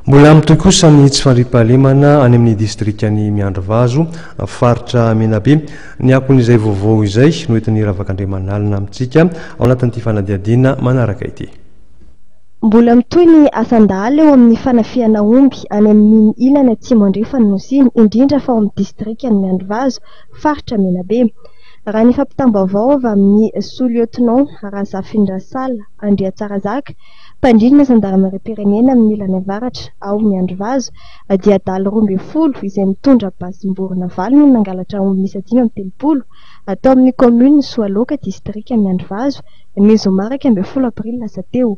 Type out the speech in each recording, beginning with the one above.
Mbola mitohy kosa ny tsy fandriampahalemana any amin'ny distrikan'i Miandrivazo, faritra Menabe. Ny akon'izay vaovao izay no entin'i Ravakandriamanalina amintsika ao anatin'ity fanadihadiana manaraka ity. Mbola mitohy ny asan-dahalo eo amin'ny fanafihana omby any amin'iny ilany atsimo andrefan'ny Nosy iny, indrindra fa ao amin'ny distrikan'i Miandrivazo, faritra Menabe. Raha ny fampitam-baovao avy amin'ny sous-lieutenant Razafindrasala Andriatsarazaka, Mpandrindra zandarimariam-pirenena amin'ny ilany avaratra ao Miandrivazo dia dahalo 12 izay mitondra basim-borona valo no nangalatra omby miisa 35 tao amin'ny kaominina Soaloka, distrika Miandrivazo, ny zoma 11 aprily lasa teo.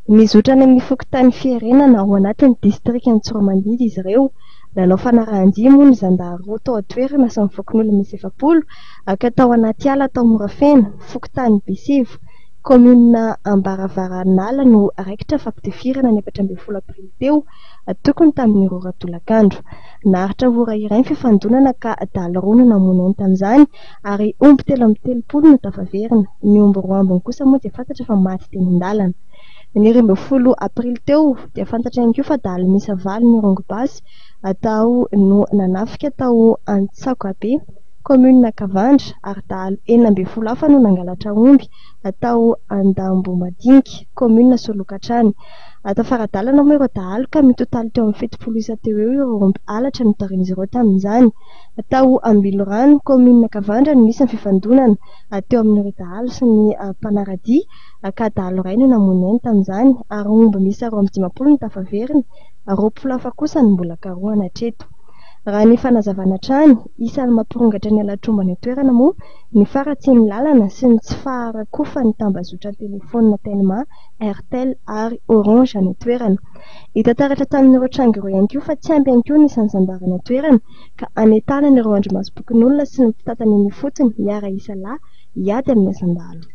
Nizotra any amin'ny fokontany Fierenana ao anatin'ny distrikan'i Tsiroamandidy izy ireo. Nanao fanarahan-dia moa ny zandary roa tao an-toerana sy ny fokonolona miisa 40 ka tao anaty ala tao Morafeno, fokontany Besivo, Kaominina Ambaravaranala no raikitra fampitifirana ny 14 aprily teo, tokony tamin'ny roa ora tolakandro. Naharitra ora iray ny fifandonana ka dahalo roa no namono ainy tamin'izany ary omby 33 no tafaverina. Ny omby roa ambiny kosa moa dia fantatra fa maty teny an-dalana. Ny 12 aprily teo dia fantatra ihany koa fa dahalo miisa valo nirongo basy tao no nanafika tao Antsakoabe, kaominina Kavandra ary dahalo 16 hafa no nangalatra omby tao Andambomadinika, kaominina Solokatrany. Tafara-dalana moa ireo dahalo ka mitotaly teo amin'ny 70 isa teo eo ireo omby halatra notarihin'izy ireo tamin'izany. Tao Ambilorano, kaominina Kavandra no nisy ny fifandonana teo amin'ireo dahalo sy ny mpanara-dia ka dahalo iray no namoy ny ainy tamin'izany ary omby miisa 52 no tafaverina, 20 hafa kosa no mbola karohana hatreto. Raha ny fanazavana hatrany, isan'ny mampirongatra ny halatr'omby any an-toerana moa ny faharatsian'ny lalana sy ny tsy faharakofan'ny tambazotran-telefaonina Telma, Airtel ary Orange any an-toerana. Hita taratra tamin'ireo tranga ireo ihany koa fa tsy ampy ihany koa ny isan'ny zandary any an-toerana ka anentanana ireo andrimasom-pokonolona sy ny mpitantana eny ifotony hiara-hisalahy hiady amin'ny asan-dahalo.